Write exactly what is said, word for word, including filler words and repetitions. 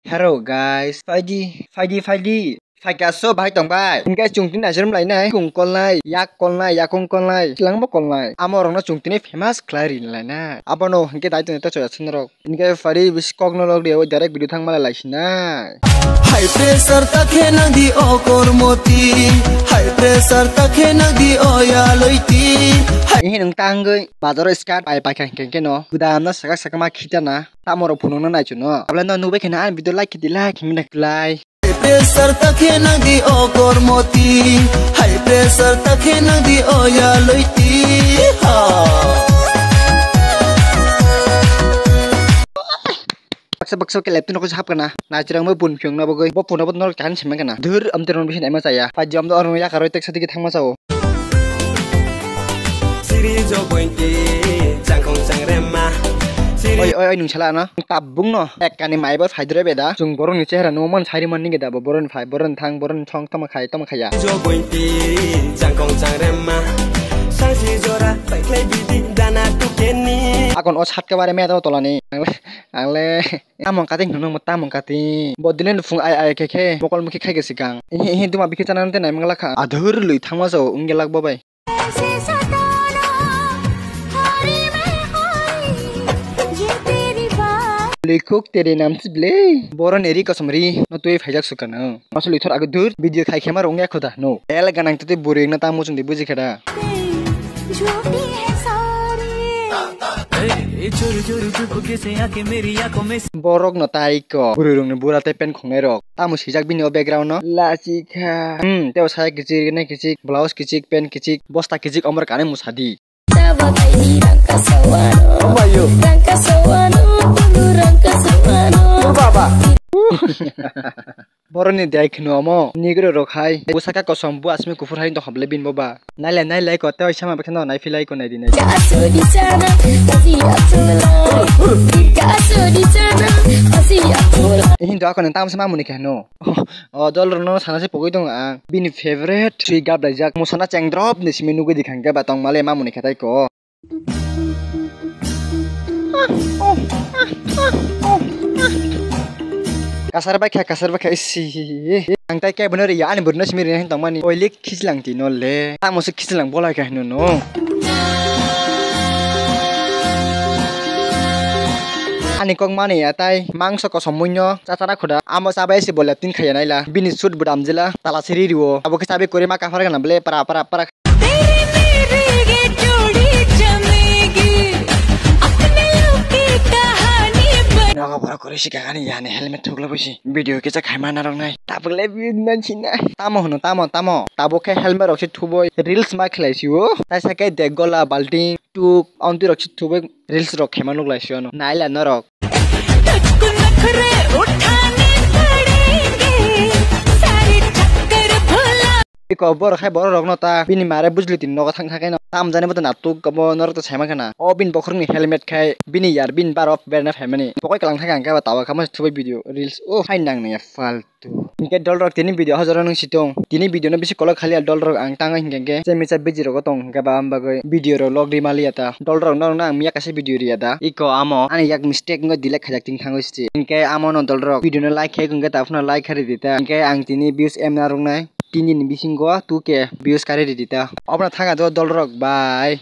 Hello guys, phaidi, phaidi, phaidi. Phaika so bahai tong bai. Hingke chwng tini naichom lainai, kung kolnai, yak kolnai, yakung kolnai, twlangbo kolnai. Amo rokno chwng tini famous khlai ri lainai. Abono hingke dai tongni ta choya chhunrok. Hingke phari bisi kokno lok rio direct video thang malai laisinai. High pressure ta khe nang di o kormoti. High pressure ta khe nang di o yaloiti. High Ehe nung tangwi bazaro start pai paikha hingke hingke no. Budam no saka saka ma khita na. Tamo rok phunuk no naichu no. Abla no nukbai khe na ani video like khiti like hingna klai. High pressure ta khe nang di o kormoti. High pressure ta khe nang di o yaloiti. Ha. Baksa baksa ke laptop nokos hap kana. Naijrang bo bun phiung na bagwi. Bo phone bo norok kahan sima kana. Dhur amte ron bisin ema chaya. Pajam do orong ya karoi tek sadi ke thangma chao. Siri jo bointi, changkong changrema. Siri Oi, oi, oi, nung sala no. Tabung no. Ek kani mai bo phaidre beda. Chung borok ni chehra no man sari man ninge da bo. Borok ni phai, borok ni thang, borok ni thong tamo khai, tamo khaya. Jo bointi, changkong changrema. Sasi jora, paikhlai bidi, dana tukeni. Akon o sat ke bare me do tolani. Angle, angle. Tamong kating nung mo tamong kating. Bodilin phung ai ai khe khe. Mokol mukhi khai ge sikang. Ehe, ehe, duma bikhi chana te nai mangla kha. Adhur lui thangma jao, ungge lak bo bai. Likhuk tere nam si ble. Boro ni ri kosom ri. No tui phaijak sukana. Masuli thor age dur. Video khai khema rong ya khoda. No. El ganang tete buri na tamo chung di buji khada. Borok no tai ko. Buri rong ni bura te pen khongnai rok. Tamo swijak bini o background no. Lachikha. Hmm, tebo saya kichik, ne kichik, blouse kichik, pant kichik, bosta kichik, omor kane musadi. Amayo. Baba. Boroni dai khno omo. Nigro rok hai. Busaka kosom bu asmi kufur hai to hoble bin boba. Naile, naile, ko tei sama bakheno nai philai ko nai dinai. Hindu ako nang tamo sama muni kano. O dol rok no sana se pogoi tongo ang. Bini favorite sui gap laijak. Musana cheng drop ni simi nugui di khangke ba tong male ma muni khatai ko. Kasar bai kha, kasar bai kha, isi. Ang tai kebo no riya, ani burno simi rinai tongmani. Oilik khichlang tino le. Tamo se khichlang bolai kha hino no. Ani kok mani ya tai mangso kosom muino chachara khuda. Amo chabai se bolai tin khaya naila. Bini sut budam jila. Tala siri riwo. Abo khe chabai kori ma kafar gana ble para para para. तेरी मेरी ये जोड़ी जमेगी, अपने लोग की कहानी बन- Nogo borok kwrwi sikha ani yani helmet thukla busi. Video kisa khaima narok nai. Tabuk le view man sinai. Tamo hwno, tamo, tamo. Tabuk khe helmet rok se thubui reels ma khlai sio. Taisa khe dek gola balting tuk ontwi rok se thubui reels rok khaima nuk lai sio no. Naila norok. तुझको नखरे उठाने पड़ेंगे, सारे चक्कर भुला। Iko borok hai borok rok no ta bini mare bujli tin nogo thang thang khe no tam jani boto natuk abo norok to saima khana o bin bokhorok ni helmet khai bini yar bin barok berna phaimani bokoi kalang thang khe ba tawa kha mas thubai video reels o hai nang ni fal. Hinkhe dolrok tini video hojaro nung sitong. Tini video no bisi kolok khaliya dolrok ang tango hinkhe khe chemisa biji rogo tong hinkhe ba bagwi video rok log ri maliya ta. Dolrok norokno ang miya kaisa video riya da. Iko amo ani yak mistake wngkha delete khaijak tini thango siti. Hinkhe amo no dolrok video no like khai hinkhe ta phano like khai ridi ta. Hinkhe ang tini views em narwknai. Tini ni bisingo two K views kari ridi ta. Obna thanga do dolrok bye.